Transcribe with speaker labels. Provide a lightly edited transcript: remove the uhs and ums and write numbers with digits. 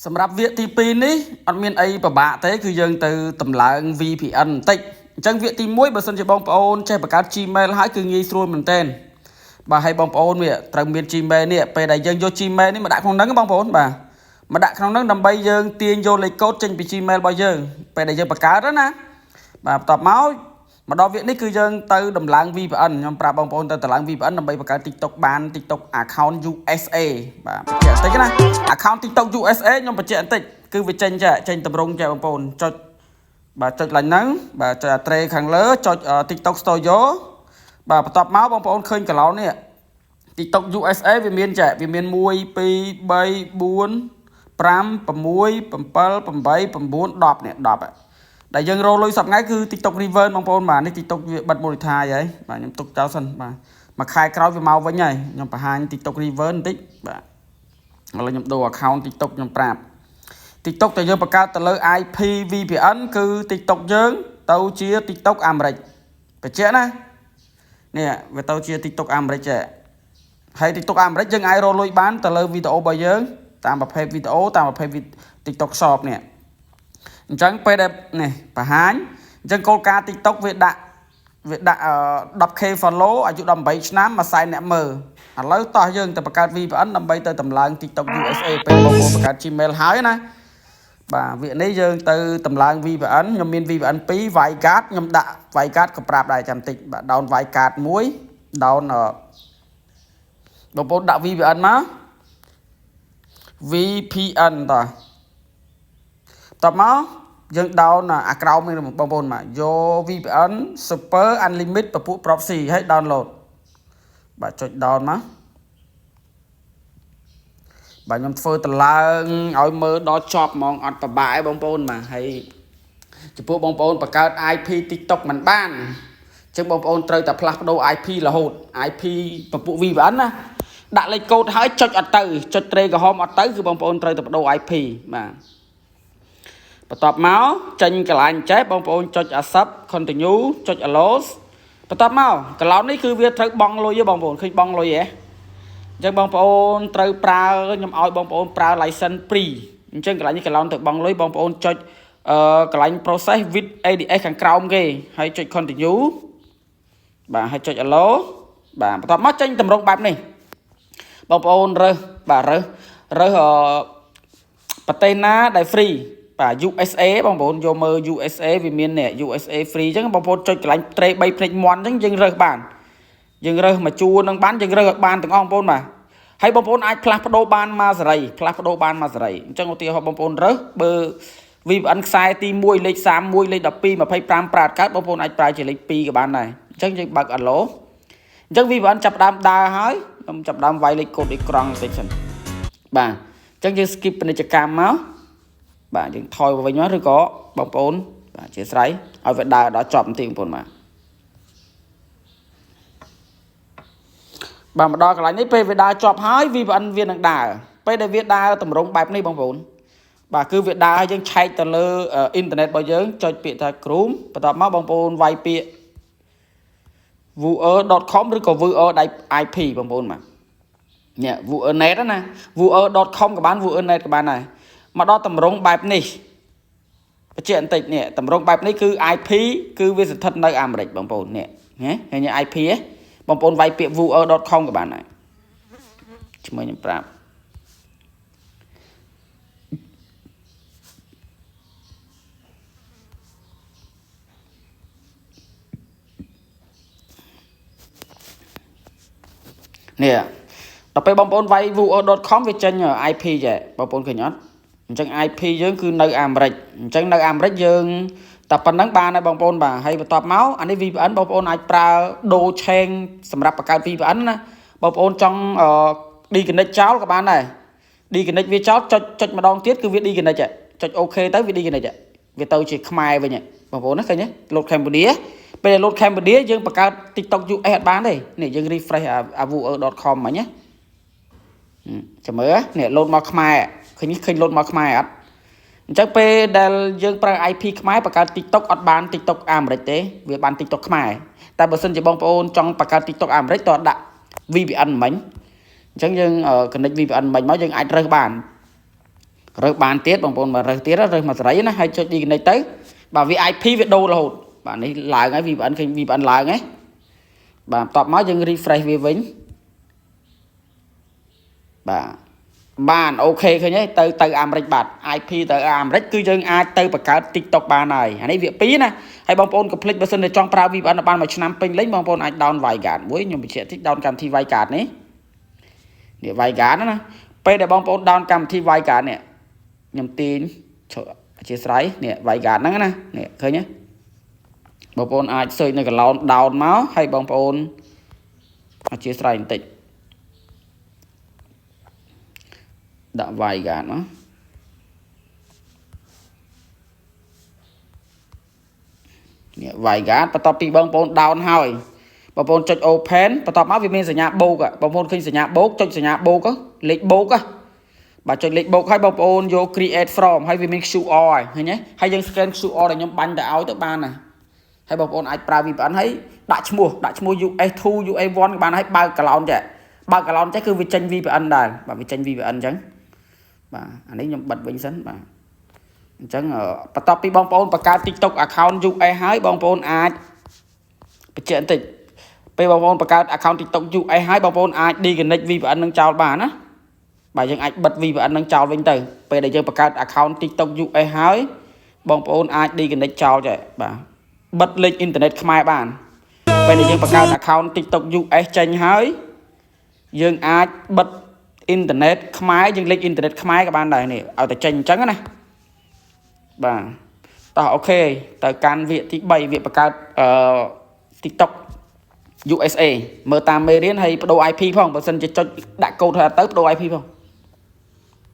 Speaker 1: សម្រាប់វគ្គទី2នេះអត់មានអីពិបាកទេគឺយើងទៅតម្លើង VPN បន្តិចអញ្ចឹងវគ្គទី1បើសិនជាបងប្អូនចេះបង្កើត Gmail ហើយគឺងាយស្រួលមែនទែនបាទហើយបងប្អូនវាត្រូវមាន Gmail នេះពេលដែលយើងយក Gmail នេះមកដាក់ក្នុងហ្នឹងបងប្អូនបាទមកដាក់ក្នុងហ្នឹងដើម្បីយើងទាញយកលេខកូដចេញពី Gmail របស់យើងពេលដែលយើងបង្កើតណាបាទបន្ទាប់មកមកដល់វគ្គនេះគឺយើងទៅដំឡើង VPN ខ្ញុំប្រាប់បងប្អូនទៅតម្លើង VPN ដើម្បីបង្កើត TikTok បាន TikTok account USA បាទបញ្ជាក់បន្តិចណា account TikTok USA ខ្ញុំបញ្ជាក់បន្តិចគឺវាចេញចេះចេញតម្រងចេះបងប្អូនចុចបាទចុចឡើងហ្នឹងបាទចុចអាត្រេខាងលើចុច TikTok Studio បាទបន្ទាប់មកបងប្អូនឃើញកន្លោនេះ TikTok USA វាមានចេះវាមាន1 2 3 4 5 6 7 8 9 10នេះ10ដែលយើងរកលុយសប្ងៃគឺ TikTok Reverse បងប្អូនបាទនេះ TikTok វាបិទ monetize ហើយបាទខ្ញុំទុកចោលសិនបាទមួយខែក្រោយវាមកវិញហើយខ្ញុំបង្ហាញ TikTok Reverse បន្តិចបាទឥឡូវខ្ញុំដូរ account TikTok ខ្ញុំប្រាប់ TikTok តែយើងបង្កើតទៅលើ IP VPN គឺ TikTok យើងទៅជា TikTok អាមេរិកបញ្ជាក់ណានេះវាទៅជា TikTok អាមេរិកចេះហើយ TikTok អាមេរិកយើងអាចរកលុយបានទៅលើវីដេអូរបស់យើងតាមប្រភេទវីដេអូតាមប្រភេទ TikTok Shop នេះអញ្ចឹងពេលដែលនេះបង្ហាញអញ្ចឹងគោលការណ៍ TikTok វាដាក់វាដាក់ 10K follow អាយុ18ឆ្នាំមួយសែនអ្នកមើលឥឡូវតោះយើងទៅបង្កើត VPN ដើម្បីទៅតម្លើង TikTok USA ពេលបងប្អូនបង្កើត Gmail ហើយណាបាទវគ្គនេះយើងទៅតម្លើង VPN ខ្ញុំមាន VPN 2 WireGuard ខ្ញុំដាក់ WireGuard ក៏ប្រាប់ដែរចាំតិចបាទ down WireGuard មួយ down បងប្អូនដាក់ VPN មក VPN តោះតបមកយើង down អាក្រោមនេះបងប្អូនមកយក VPN Super Unlimited ពពួក proxy ហើយ download បាទចុច down មកបាទខ្ញុំធ្វើតឡើងឲ្យមើលដល់ចប់ហ្មងអត់ប្របាក់ឯងបងប្អូនបាទហើយចំពោះបងប្អូនបង្កើត IP TikTok មិនបានអញ្ចឹងបងប្អូនត្រូវតែផ្លាស់ប្ដូរ IP រហូត IP ពពួក VPN ណាដាក់លេខកូដហើយចុចអត់ទៅចុចត្រេក្រហមអត់ទៅគឺបងប្អូនត្រូវតែបដូរ IP បាទបន្ទាប់មកចេញកន្លែងចេះបងប្អូនចុច accept continue ចុច allow បន្ទាប់មកកន្លោននេះគឺវាត្រូវបង់លុយទេបងប្អូនឃើញបង់លុយហ៎អញ្ចឹងបងប្អូនត្រូវប្រើខ្ញុំឲ្យបងប្អូនប្រើ license free អញ្ចឹងកន្លែងនេះកន្លោនទៅបង់លុយបងប្អូនចុចអឺកន្លែង process with ADS ខាងក្រោមគេហើយចុច continue បាទហើយចុច allow បាទបន្ទាប់មកចេញតម្រងបែបនេះបងប្អូនរើសបាទរើសរើសប្រទេសណាដែល free បាទ USA បងប្អូនយកមើល USA វាមាននេះ USA free អញ្ចឹងបងប្អូនចុចកន្លែងត្រេ3ភ្នែកមន់អញ្ចឹងយើងរើសបានយើងរើសមួយជួរនឹងបានយើងរើសឲ្យបានទាំងអស់បងប្អូនបាទហើយបងប្អូនអាចផ្លាស់ប្ដូរបានមួយសេរីផ្លាស់ប្ដូរបានមួយសេរីអញ្ចឹងឧទាហរណ៍បងប្អូនរើសបើ VPN ខ្សែទី1លេខ31លេខ12 25ប្រាតកើតបងប្អូនអាចប្រើជាលេខ2ក៏បានដែរអញ្ចឹងយើងបើក allow អញ្ចឹង VPN ចាប់ដើមដើរហើយខ្ញុំចាប់ដើមវាយលេខកូដអេក្រង់បន្តិចសិនបាទអញ្ចឹងយើង skip ពាណិជ្ជកម្មមកបាទយើងថយមកវិញមកឬក៏បងប្អូនបាទជាស្រ័យឲ្យវាដើរដល់ចប់បន្តិចបងប្អូនបាទបាទមកដល់កន្លែងនេះពេលវាដើរជាប់ហើយ VPN វានឹងដើរពេលដែលវាដើរតម្រង់បែបនេះបងប្អូនបាទគឺវាដើរឲ្យយើងឆែកទៅលើអ៊ីនធឺណិតរបស់យើងចុចពាក្យថា Chrome បន្ទាប់មកបងប្អូនវាយពាក្យ viewer.com ឬក៏ viewer.ip បងប្អូនបាទនេះ viewernet ណា viewer.com ក៏បាន viewernet ក៏បានដែរមកដល់តម្រងបែបនេះបញ្ជាក់បន្តិចនេះតម្រងបែបនេះគឺ IP គឺវាស្ថិតនៅអាមេរិកបងប្អូននេះណាឃើញ IP ហ៎បងប្អូនវាយពាក្យ viewer.com ក៏បានដែរឈ្មោះខ្ញុំប្រាប់នេះដល់ពេលបងប្អូនវាយ viewer.com វាចេញ IP ចេះបងប្អូនឃើញអត់អញ្ចឹង IP យើងគឺនៅអាមេរិកអញ្ចឹងនៅអាមេរិកយើងតែប៉ុណ្្នឹងបានហើយបងប្អូនបាទហើយបន្ទាប់មកអានេះ VPN បងប្អូនអាចប្រើដូរឆេងសម្រាប់បង្កើត VPN ណាបងប្អូនចង់ disconnect ចោលក៏បានដែរ disconnect វាចោលចុចចុចម្ដងទៀតគឺវា disconnect ចុច OK ទៅវា disconnect វាទៅជាខ្មែរវិញបងប្អូនណាឃើញទេលោត Cambodia ពេលលោត Cambodia យើងបង្កើត TikTok US អត់បានទេនេះយើង refresh អា viewer.com មិញណាចាំមើលនេះលោតមកខ្មែរឃើញឃើញលោតមកខ្មែរអត់អញ្ចឹងពេលដែលយើងប្រើ IP ខ្មែរបង្កើត TikTok អត់បាន TikTok អាមេរិកទេវាបាន TikTok ខ្មែរតែបើសិនជាបងប្អូនចង់បង្កើត TikTok អាមេរិកតើដាក់ VPN មិញអញ្ចឹងយើង connect VPN មិញមកយើងអាចរើសបាន រើសបានទៀតបងប្អូនបាទរើសទៀតរើសមួយសេរីណាហើយចុច disconnect ទៅបាទវា IP វាដូររហូតបាទនេះឡើងហើយ VPN ឃើញ VPN ឡើងហ៎បាទបន្ទាប់មកយើង refresh វាវិញបាទបាន OK ឃើញទេទៅទៅអាមេរិកបាទ IP ទៅអាមេរិកគឺយើងអាចទៅបង្កើត TikTok បានហើយអានេះវាពីរណាហើយបងប្អូនកុំភ្លេចបើសិនជាចង់ប្រើ VPN បានមួយឆ្នាំពេញលេញបងប្អូនអាច down WireGuard មួយខ្ញុំបញ្ជាក់តិច down កម្មវិធី WireGuard នេះនេះ WireGuard ណាពេលដែលបងប្អូន down កម្មវិធី WireGuard នេះខ្ញុំទាញអធិស្ឋាននេះ WireGuard ហ្នឹងណានេះឃើញទេបងប្អូនអាច search នៅកន្លោន down មកហើយបងប្អូនអធិស្ឋានបន្តិចដាក់ WireGuard មកនេះ WireGuard បន្ទាប់ពីបងប្អូន down ហើយបងប្អូនចុច open បន្ទាប់មកវាមានសញ្ញាបូកបងប្អូនឃើញសញ្ញាបូកចុចសញ្ញាបូកលេខបូកបាទចុចលេខបូកហើយបងប្អូនយក create from ហើយវាមាន QR ហើយឃើញទេហើយយើង scan QR ដែលខ្ញុំបាញ់ទៅឲ្យទៅបានណាហើយបងប្អូនអាចប្រើ VPN ហើយដាក់ឈ្មោះដាក់ឈ្មោះ US2 UA1 ក៏បានហើយបើកកឡោនចេះបើកកឡោនចេះគឺវាចេញ VPN ដែរបាទវាចេញ VPN អញ្ចឹងបាទអានេះខ្ញុំបិទវិញសិនបាទអញ្ចឹងបន្ទាប់ពីបងប្អូនបង្កើត TikTok account US ហើយបងប្អូនអាចបញ្ជាក់បន្តិចពេលបងប្អូនបង្កើត account TikTok US ហើយបងប្អូនអាច disconnect VPN នឹងចោលបានណាបាទយើងអាចបិទ VPN នឹងចោលវិញទៅពេលដែលយើងបង្កើត account TikTok US ហើយបងប្អូនអាច disconnect ចោលចេះបាទបិទលេខអ៊ីនធឺណិតខ្មែរបានពេលដែលយើងបង្កើត account TikTok US ចេញហើយយើងអាចបិទអ៊ីនធឺណិតខ្មែរយើងលេខអ៊ីនធឺណិតខ្មែរក៏បានដែរនេះឲ្យតែចេញអញ្ចឹងណាបាទតោះ OK ទៅកាន់វគ្គទី3វគ្គបង្កើតអឺ TikTok USA មើលតាមមេរៀនហើយបដូរ IP ផងបើសិនជាចុចដាក់កូដហើយអត់ទៅបដូរ IP ផង។